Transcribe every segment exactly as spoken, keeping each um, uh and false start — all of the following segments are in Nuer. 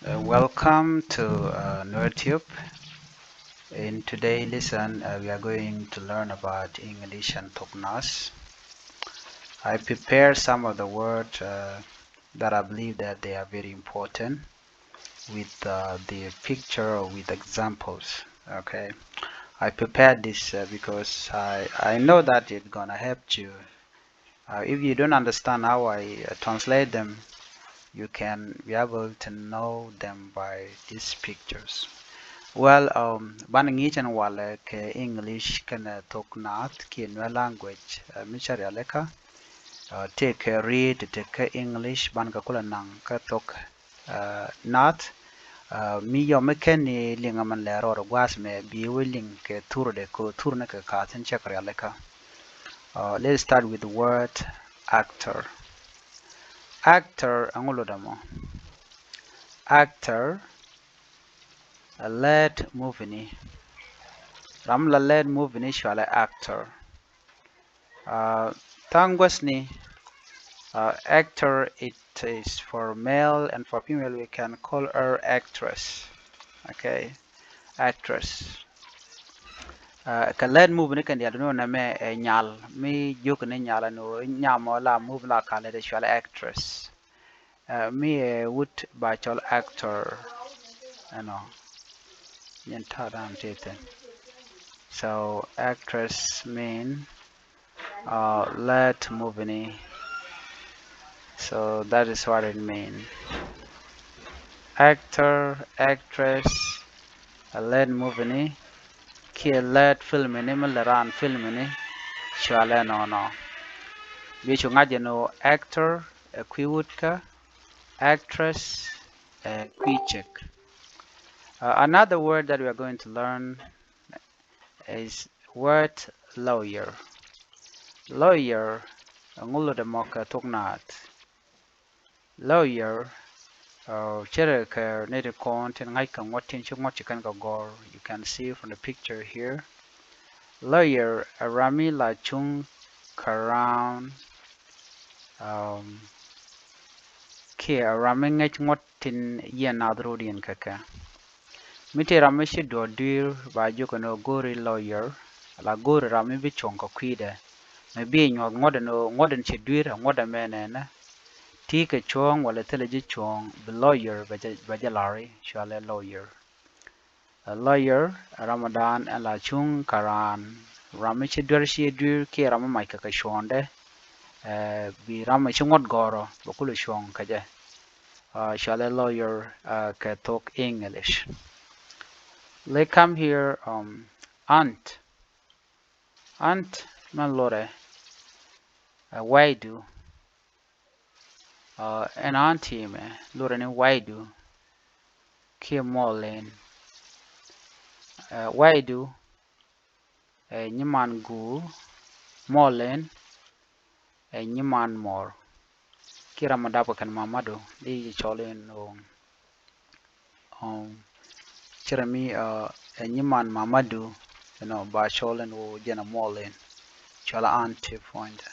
Uh, welcome to uh, NuerTube. In today's lesson, uh, we are going to learn about English and Thok Naath. I prepared some of the words uh, that I believe that they are very important with uh, the picture or with examples. Okay, I prepared this uh, because I, I know that it's gonna help you. Uh, if you don't understand how I uh, translate them, you can be able to know them by these pictures. Well, um, banɛ ŋi̱i̱c ɛn walɛ kɛ English kɛnɛ Thok Naath kiɛ Nuer language uh, mi cä rialikä. Uh, tëëkɛ riet, tëëkɛ English, banɛ kɛ kulɛ naŋ kä Thok uh, Naath. Uh, mi yɔm mi kɛn ni liŋ ɛmɛn lɛ rɔɔdɛ gua̱a̱th mɛ bi wä liŋ kɛ thurdɛ kɛ thurnɛ kɛ ka̱thi̱n cɛ kɛ rialikä. Uh, let's start with the word actor. Actor ɛŋu lotdɛ mɔ? Actor ɛ lɛt movie ni. Ram la lɛt movie ni cɔalɛ actor. Uh, tha̱a̱ŋ guäthni, uh, actor, it is for male and for female we can call her actress. Okay, actress. Uh, kɛ lɛt movie ni kɛn diaal ni wä nɛmɛ ɛ nyal mi jiök ni nyal ni wä nyamɔ la movie la kalɛ dee cɔalɛ actress. Uh, mi ɛ wut ba cɔl actor, you know, nyin ta̱a̱ da̱a̱n ti thin. So actress mean uh, lɛt movie ni. So that is what it mean. Actor, actress, a lɛt movie ni kiɛ lɛt film ni mi lɛ ran film ni. Cɔalɛ nɔnɔ. Bi cu ŋa̱c ɛn ɣöö actor ɛ kui̱ wutkä, actress ɛ kui̱ cik. Uh, another word that we are going to learn is word lawyer. Lawyer ɛŋu lotdɛ mɔ kɛ Thok Naath? Lawyer uh, cɛ rɛ kɛ nɛy ti kɔn tin ŋa̱c kɛ ŋuɔ̱t tin ci ŋuɔ̱t ci kɛn kɛ gɔ̱r. You can see from the picture here. Lawyer ɛ ram mi la cuŋ kɛ raan, um, kiɛ ɛ ram mi ŋäc ŋuɔ̱t tin yiɛn naath ro̱o̱diɛn kɛ kɛ. Mi tëë ram mi ci duɔ̱ɔ̱r dui̱r ba jiök ɛn ɣöö go̱o̱ri lawyer, la go̱o̱ri ram mi bi cuɔ̱ŋ kɛ kui̱dɛ. Mi bi nyuɔ̱th ŋuɔ̱t ɛn ɣöö ŋuɔ̱t ɛn ci dui̱r ɛ ŋuɔ̱t ɛmɛ nɛnɛ. Ti kɛ cuɔ̱ɔ̱ŋ wala thilɛ ji̱ cuɔ̱ɔ̱ŋ bi lawyer bɛ jɛ, bɛ jɛ la̱ri, cɔalɛ lawyer. A lawyer ɛ ramɔdan ɛn la cuŋ kä raan, ram mi ci duer ci dui̱r kiɛ ram mi mac kɛ kɛ cuɔ̱ɔ̱ŋdɛ. Ɛ, bi ram mi ci ŋuɔ̱t gɔ̱rä bɛ kulɛ cuɔ̱ɔ̱ŋ kä jɛ. Uh, cɔalɛ lawyer uh, kɛ thok English. Let come here, um, aunt. Aunt mɛn lorɛ ɛ waydu. Uh, ɛn auntie mɛ lorɛ ni waydu kiɛ muɔlin. Uh, waydu ɛ nyiman guur, muɔlin ɛ nyiman muɔr. Kiɛ ram mi dap kɛ kɛn mamadu di cɔl in ɣöö, um, cɛ rɛ mi uh, ɛ nyiman mamadu, you know, ba cɔl in ɣöö jɛn ɛ muɔlin. Cɔl auntie puɔ̱nydɛ.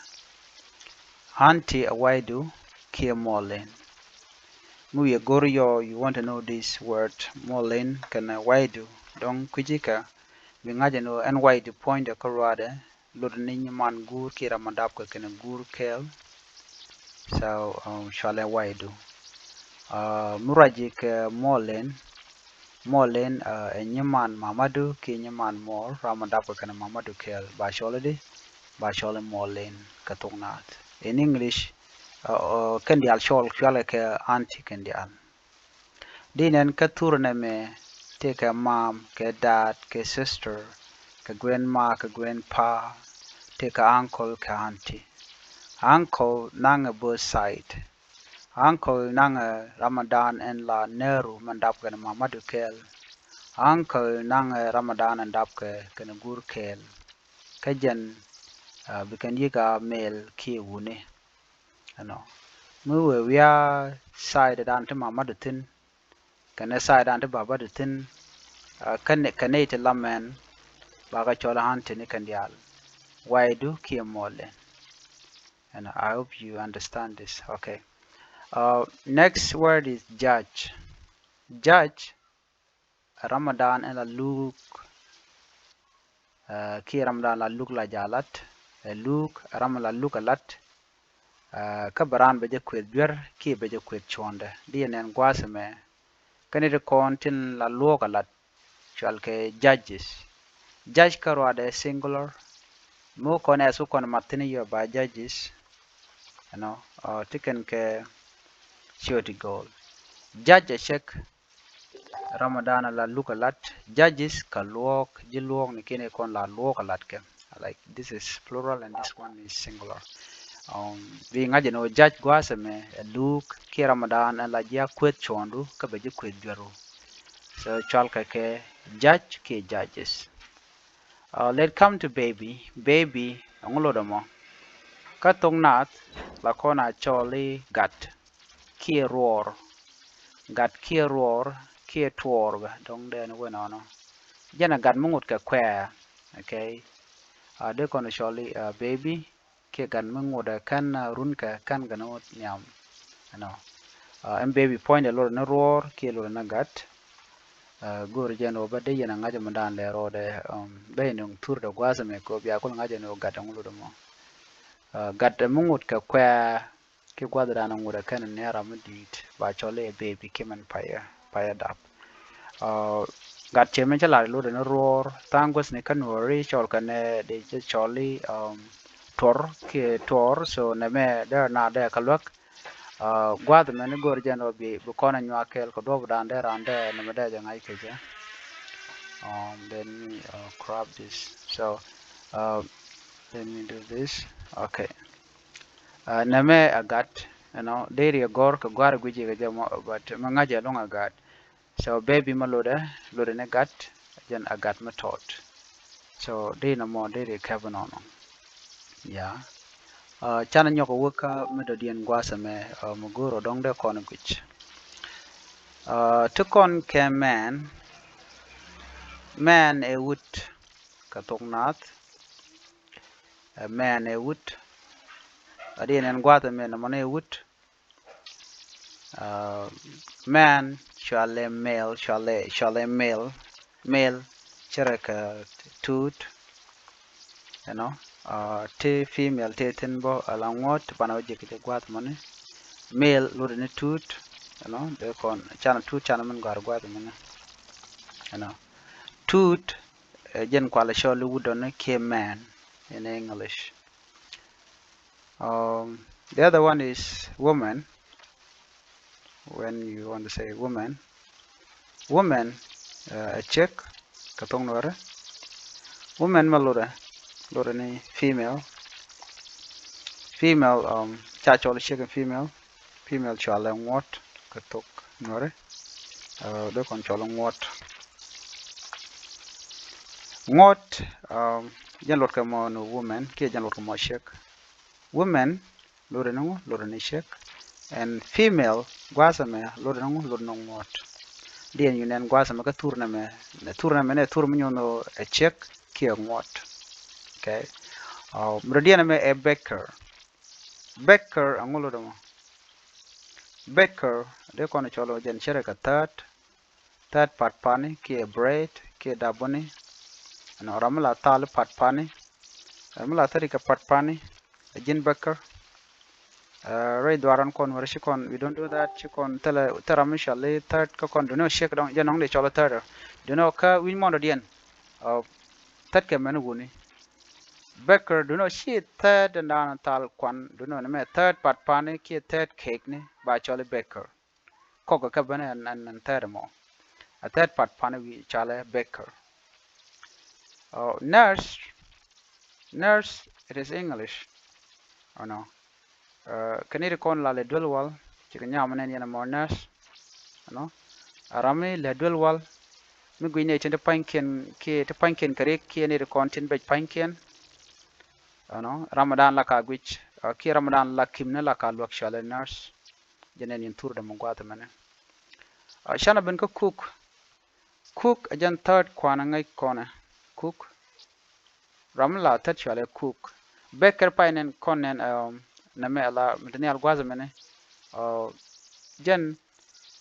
Auntie ɛ waydu kiɛ muɔlin. Mi wiɛ go̱r yɔ, you want to know this word muɔlin kɛnɛ waydu, dɔ̱ŋ kui̱ci kɛ bi ŋa̱c ɛn ɣöö ɛn waydu puɔ̱nydɛ kä ruaadɛ lot ni nyiman guur kiɛ ram mi dap kɛ kɛnɛ guur kɛɛl. So, um, cɔalɛ waydu. Uh, mi ruac ji̱ kɛ muɔlin, muɔlin uh, ɛ nyiman mamadu kiɛ nyiman muɔr, ram mi dap kɛ kɛnɛ mamadu kɛɛl, ba cɔl di, ba cɔl muɔlin kɛ thok naath. In English, uh, uh, kɛn diaal cɔl, cɔalɛ kɛ auntie kɛn diaal. Di nɛn kä thur nɛmɛ, tëëkɛ mom, kɛ dad, kɛ sister, kɛ grandma, kɛ grandpa, tëëkɛ uncle, kɛ auntie. Uncle naŋɛ both side. Uncle naŋɛ ram mi dan ɛn la Nehru mi dap kɛnɛ mamadu kɛɛl. Uncle naŋɛ ram mi dan ɛn dap kɛ kɛnɛ guur kɛɛl. Kä jɛn uh, bi kɛn yi̱k a male kiɛ wuni. Ɛnɔ. Mi wëë wiaa side dan ti mamadu thi̱n kɛnɛ side dan ti babadu thi̱n, uh, kɛ nɛy ti la mɛn, bakɛ cɔl auntie ni kɛn diaal. Waydu kiɛ muɔlin. And I hope you understand this. Okay. Uh, next word is judge. Judge ɛ ram ɔ daan ɛn la luk, kiɛ ram ɔ daan la luk la jalat. Ɛ luk ɛ ram ɔ la luk ɛ lat. Kä bɛ raan bɛ jɛ kueth juer kiɛ bɛ jɛ kueth cuɔndɛ. Di yɛ nɛn gua̱a̱th ɛmɛ. Kä ni ti kɔn tin la luɔk ɛ lat cual kɛ judges. Judge kä ruadɛ singular. Mi wä kɔn ɛ su kɔn mat thin yɔ ba judges. Ɛnɔ ti kɛn kɛ ciöt i go̱o̱l. Judge ɛ cek. Ram ɔ daan la luk ɛ lat. Judges kä luɔk, ji̱ luɔk ni kɛn kɔn la luɔk ɛ lat kɛ. Like this is plural and this one is singular. Bi ŋa̱c ɛn ɣöö judge gua̱a̱th ɛmɛ ɛ luk kiɛ ram ɔ daan ɛn la ji̱ a kueth cuɔ̱ɔ̱ŋdu kä bɛ ji̱ kueth juɛru. So cual kɛ kɛ judge kiɛ judges. Let come to baby. Baby ɛŋu lotdɛ mɔ? Kä thok naath la kɔn a cɔl i̱ gat kiɛ ruɔɔr. Gat kiɛ ruɔɔr kiɛ tuɔɔr bɛ dɔ̱ŋ dee ni wen ɔnɔ. Jɛn a gat mi ŋut kɛ kuɛɛ. Okay. Dee kɔn cɔl i̱ baby kiɛ gat mi ŋut ɛ kɛn run kɛ kɛn kɛ ni ŋut nhiam. Ɛnɔ ɛn baby puɔ̱nydɛ lotdɛ ni ruɔɔr kiɛ lotdɛ ni gat. Go̱o̱ri jɛn ɣöö bä dee yɛn a ŋa̱c ɛmɛ dan lɛ rɔɔdɛ bä yɛn nuŋ thurdɛ gua̱a̱th ɛmɛ kɛ ɣöö bia kul ŋa̱c ɛn ɣöö gat ɛŋu lotdɛ mɔ. Gat ɛmɛ ŋut kɛ kuɛɛ kiɛ gua̱a̱th dan ŋut ɛ kɛn ni ram mi di̱i̱t ba cɔl i̱ ɛ baby kiɛ mɛn payɛ payɛ dap. Gat cɛ mɛn cä lat lotdɛ ni ruɔɔr tha̱a̱ŋ guäthni kä nuɔɔri cɔl kɛn ɛ dee cɛ cɔl i̱ tuɔr kiɛ tuɔr. So nɛmɛ dee na dee kä luäk. Gua̱a̱th mɛn i̱ go̱o̱r jɛn ɔ bi bi kɔn a nyuak kɛɛl kɛ duɔ̱p dan dee ran dee nɛmɛ dee jɛ ŋa̱c kɛ jɛ. Let me grab this. So let me do this. Okay. Nɛmɛ a gat, you know, deri a gɔr kɛ gua̱a̱r guic kɛ jɛ mɔ, but mɛ ŋa̱c a luŋ a gat. So baby mɛ lotdɛ lotdɛ ni gat. Jɛn a gat mi tɔt. So dee nɔmɔ deri kɛp nɔnɔ. Ya. Canɛ nyɔk a wäkä mi dɔ̱diɛn gua̱a̱th ɛmɛ mɛ go̱o̱r ɔ dɔ̱ŋ dee kɔn guic. Ti kɔn kɛ mɛn. Mɛn ɛ wut kɛ thok naath. Ɛ mɛn ɛ wut. A diɛn ɛn gua̱a̱th ɛmɛ nɔmɔ ni ɛ wut. Mɛn cualɛ male, cualɛ cualɛ male. Male cɛ rɛ kɛ tuut. You know, ti female ti thin bä ala ŋuɔ̱t banɛ wä jek kɛ jɛ gua̱a̱th mɔni. Male lotdɛ ni tuut. You know, dee kɔn canɛ tuut canɛ min gɔ̱a̱r gua̱a̱th mɔni. You know, tuut ɛ jɛn kualɛ cɔl i̱ wut dɔ̱ni kiɛ mɛn in English. The other one is woman. When you want to say woman, woman ɛ cek kɛ thok nuɔrɛ. Woman mɛ lotdɛ lotdɛ ni female. Female ca cɔl cek in female. Female cualɛ ŋuɔ̱t kɛ thok nuɔrɛ. Dee kɔn cɔl ŋuɔ̱t. Ŋuɔ̱t jɛn lot kɛ mɔ ni woman kiɛ jɛn lot kɛ mɔ cek. Women lotdɛ ni ŋu? Lotdɛ ni cek. And female gua̱a̱th ɛmɛ lotdɛ ni ŋu? Lotdɛ ni ŋuɔ̱t. Diɛn yu nɛn gua̱a̱th ɛmɛ kä thur nɛmɛ. Thur nɛmɛ ni thur mi nyuɔn ɛ cek kiɛ ŋuɔ̱t. Okay. Mi dɔ̱diɛn ɛmɛ ɛ baker. Baker ɛŋu lotdɛ mɔ? Baker dee kɔn cɔl ɔ jɛn cɛ rɛ kɛ third. Third part pani kiɛ bread kiɛ dabuni. Ɛnɔ ram mi la thali part pani. Ram mi la thali kɛ part pani. Ɛ ji̱n baker. Rɛy dhuaran kɔn wɛrɛ ci kɔn, we don't do that, ci kɔn thilɛ thil ram mi cɔl i̱ third kä kɔn duni ɔ ciek dɔŋ jɛ nɔŋ dee cɔl i̱ third. Duni ɔ kä wi̱ny mɔndɔ diɛn. Third kɛ mɛn wuni. Baker duni ɔ ci third dan thal kuan duni ɔ ni mɛ third part pani kiɛ third cake ni ba cɔl i̱ baker. Kɔk kä ben ɛn ɛn third mɔ. A third part pani wi̱i̱ calɛ baker. Nurse. Nurse, it is English. Ɔnɔ. Kɛ ni ti kɔn la lɛ duel wal cikɛ nyam nɛn yɛn mɔ nurse. Ɔnɔ. A ram mi lɛ duel wal mi guic ni tin ti pa̱nykiɛn kiɛ ti pa̱nykiɛn kɛ rik kiɛ ni ti kɔn tin bec pa̱nykiɛn. Ɔnɔ. Ramadan la ka guic kiɛ Ramadan la kim ni la ka luäk cualɛ nurse. Jɛ nɛn yɛn thur dɛ mɔ gua̱a̱th mɛnɛ. Canɛ ben kä cook. Cook ɛ jɛn third kuan ɛ ŋäc kɔnɛ. Cook. Ram mi la third cualɛ cook. Baker pay nɛn kɔn nɛn nɛmɛ ala mi ti nhial gua̱a̱th mɛnɛ. Jɛn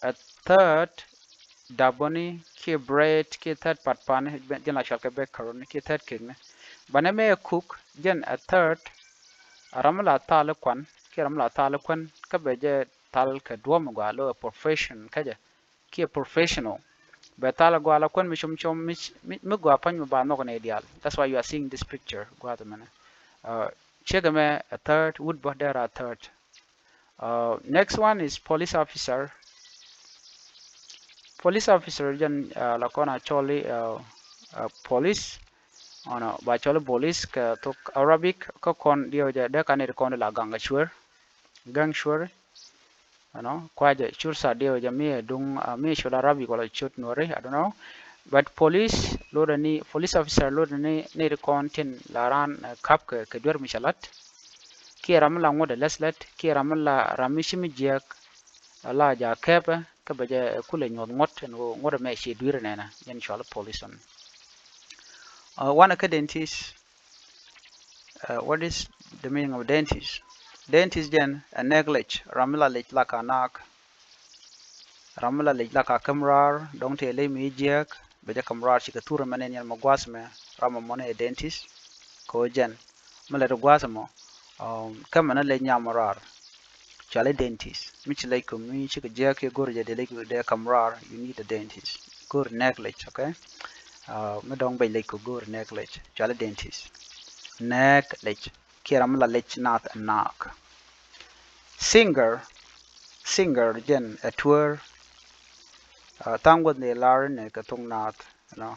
ɛ third dapɔni kiɛ bread kiɛ third part pan, jɛn la cɔal kɛ bakery ni kiɛ third cake ni. Banɛ mɛ cook, jɛn a third, a ram mi la thal kuan kiɛ ram mi la thal kuan, kä bɛ jɛ thal kɛ duɔ̱ɔ̱p mi gɔaa, lo a profession kä jɛ, kiɛ professional. Bɛ thal gɔaa la kuan mi com com mi, mi, mi gɔaa pa̱ny mi ba nhɔk nɛ diaal. That's why you are seeing this picture. Gua̱a̱th mɛnɛ. Uh, ciek ɛmɛ a third, wut bä dee ra third. Uh, next one is police officer. Police officer jɛn, uh, la kɔn a cɔli, uh, uh, police. Ɔnɔ ba cɔli police kɛ thok Arabic, kä kɔn diɛw jɛ dee ka nɛy ti kɔn di la gaŋ kɛ cuer. Gaŋ cuer. Ɛnɔ, kua jɛ cursa diɛw jɛ mi duŋ, uh, mi cul Arabic wala cut Nuɛri, I don't know. But police lotdɛ ni, police officer lotdɛ ni nɛy ti kɔn tin la raan, uh, kap kɛ, kɛ duer mi cɛ lat. Kiɛ ram mi la ŋuɔ̱t ɛ lɛth lɛth, kiɛ ram mi la, ram mi ci mi jiɛk, la ja kɛpɛ, kä bɛ jɛ kulɛ nyuɔth ŋuɔ̱t, ɛn ɣöö ŋuɔ̱t ɛmɛ ci dui̱r nɛnɛ, jɛn cɔal police ɔn. Uh, wanɛ kä dentist. Uh, what is the meaning of dentist? Dentist jɛn ɛ nɛɛk lɛc, ram mi la lɛc la ka naak. Ram mi la lɛc la ka käm raar, dɔ̱ŋ tëë lɛc mi jiɛk, bɛ jɛ käm raar, cikɛ thur mɛn in yɛn mɛ gua̱a̱th mɛ, ram mɛ mɔnɛ ɛ dentist. Kɛ ɣöö jɛn mi lɛ ti gua̱a̱th mɔ, um, kämɛ ni lɛc nyam raar. Cɔali dentist. Mi ci lɛc kɛ mi cikɛ jiɛk kiɛ go̱r jɛ dee lɛc kɛ dee käm raar, you need a dentist. Go̱r nɛɛk lɛc, okay? Uh, mi dɔ̱ŋ bɛc lɛc kɛ go̱r nɛɛk lɛc. Cɔali dentist. Nɛɛk lɛc. Kiɛ ram mi la lɛc naath ɛ naak. Singer, singer jɛn ɛ tuäär. Uh, tha̱a̱ŋ guäth ni lar ni kɛ thok naath, you know.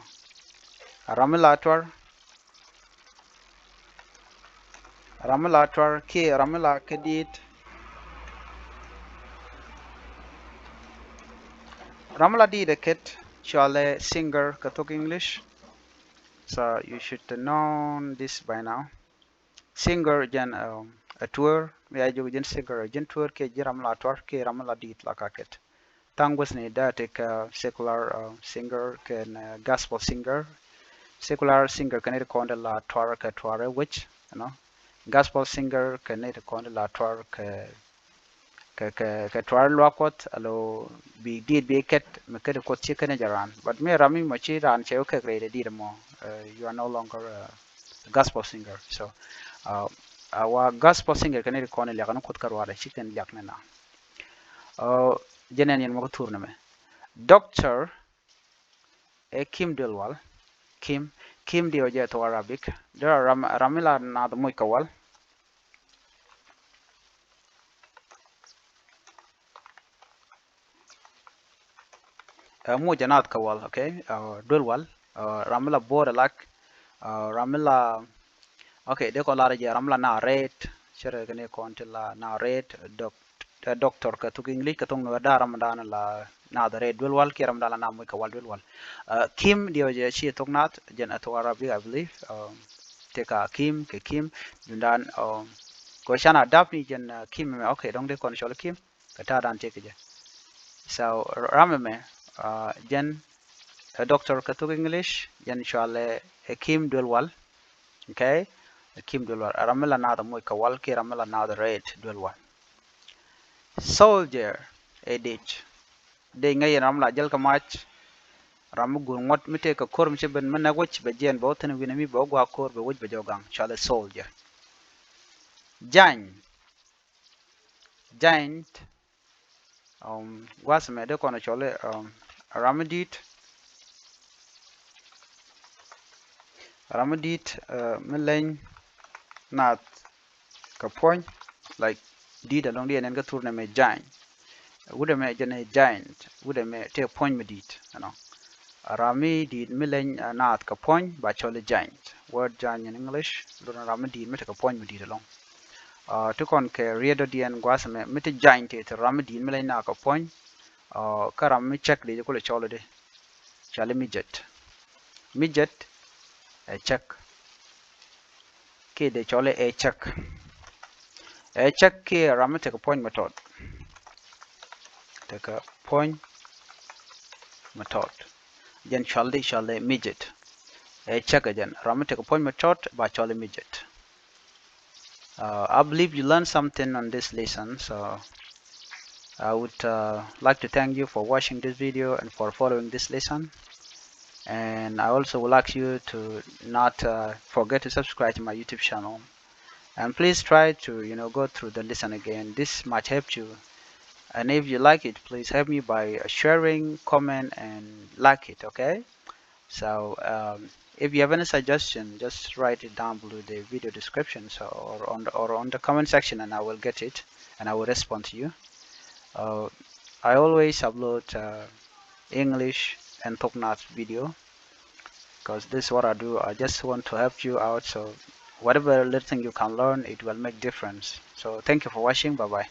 Ram mi la tuar, ram mi la tuar kiɛ ram mi la kɛ dit. Ram mi la dit ɛ ket, cɔalɛ singer kɛ thok English. So you should know this by now. Singer jɛn, um, ɛ tuäär, mi a jiök ji̱n singer, ji̱n tuäär kiɛ ji̱n ram mi la tuar kiɛ ram mi la dit la ka ket. Tha̱a̱ŋ guäthni dee tekɛ, uh, secular, uh, singer kɛnɛ, uh, gospel singer. Secular singer kɛ nɛy ti kɔn dee la tuar kɛ tuar ɛ wec, you know. Gospel singer kɛ nɛy ti kɔn dee la tuar kɛ, kɛ, kɛ, kɛ tuar luaak Kuɔth, alo bi dit bi ket mi ket Kuɔth ci kɛn jɛ raan. But mi ram mi mɔ ci raan cɛ wä kɛk rɛy dee dit mɔ, uh, you are no longer a gospel singer. So, uh, a wa gospel singer kɛ nɛy ti kɔn liak ni Kuoth kä ruaadɛ ci kɛn liak ni na. Uh, jɛn ɛn yɛn mɔ kä thur ni mɛ. Doctor, ɛ kim duel wal. Kim, kim diɛw jɛ thok Arabic. Dee ram, ram mi la naath moc kɛ wal. Ɛ, moc ɛ naath kɛ wal, okay? Ɛ, duel wal. Ɛ, ram mi la bo̱o̱r ɛ lak. Ɛ, ram mi la, okay, dee kɔn lar jɛ ram mi la naath rɛɛt. Cɛ rɛ kɛ ni kɔn ti la naath rɛɛt. Dɔk, ɛ, doctor kɛ thok English, kɛ thok Nuɛr, dee ram mi dan la naath rɛɛt duel wal kiɛ ram mi dan la naath moc kɛ wal duel wal. Ɛ, kim diɛw jɛ ci thok naath, jɛn ɛ thok Arabic, I believe. Ɛ, tekɛ kim kɛ kim. Duundan, ɛ, kɛ can a dap ni jɛn, ɛ, kim mɛ, okay, dɔ̱ŋ dee kɔn cɔl kim. Kɛ ta̱a̱ dan tekɛ jɛ. So, ram ɛmɛ, uh, jɛn ɛ doctor kɛ thok English, jɛn cɔalɛ ɛ kim duel wal. Okay? Ɛ kim duel wal. Ram mi la naath moc kɛ wal kiɛ ram mi la naath rɛɛt duel wal. Soldier, ɛ dec. Dec ŋäc yɛn ram mi la jäl kɛ mac. Ram mi gur ŋuɔ̱t mi tëë kɛ ko̱r mi ci ben mi näk wec bɛ jiɛn bɛ wä thi̱n wi̱nɛ mi bɛ wä gua̱a̱k ko̱r bɛ wec bɛ jɔw gaŋ. Cɔalɛ soldier. Jany. Giant, um, gua̱a̱th mɛ dee kɔn cɔl i̱, um, ram mi di̱i̱t, ram mi di̱i̱t, uh, mi leny naath kɛ puɔ̱ny, like, di̱i̱t ɛlɔ̱ŋ diɛn ɛn kä thur nɛmɛ giant. Wut ɛmɛ jɛn ɛ giant, wut ɛmɛ tëë puɔ̱ny mi di̱i̱t, you know. Ram mi di̱i̱t mi leny, uh, naath kɛ puɔ̱ny ba cɔl i̱ giant. Word giant in English, lot ni ram mi di̱i̱t mi tekɛ puɔ̱ny mi di̱i̱t ɛlɔ̱ŋ. Uh, ti kɔn kɛ riet dɔ̱diɛn gua̱a̱th ɛmɛ, mi ti giant tëë te ram mi di̱i̱t mi leny naath kɛ puɔ̱ny, uh, kä ram mi cäk dee jɛ kulɛ cɔl i̱di. Cɔal i̱ midget. Midget ɛ cäk. Kiɛ dee cɔl i̱ ɛ cäk. Ɛ cäk kiɛ ram mi tekɛ puɔ̱ny mi tɔt. Tekɛ puɔ̱ny mi tɔt. Jɛn cɔal di, cɔal di midget. Ɛ cäk ɛ jɛn. Ram mi tekɛ puɔ̱ny mi tɔt ba cɔl i̱ midget. Uh, I believe you learned something on this lesson, so I would uh, like to thank you for watching this video and for following this lesson. And I also would like you to not uh, forget to subscribe to my YouTube channel. And please try to, you know, go through the lesson again. This might help you. And if you like it, please help me by uh, sharing, comment, and like it, okay? So um, if you have any suggestion, just write it down below the video description, so, or on the, or on the comment section, and I will get it and I will respond to you. Uh, I always upload uh, English and Thok Nath video because this is what I do. I just want to help you out. So whatever little thing you can learn, it will make difference. So thank you for watching. Bye bye.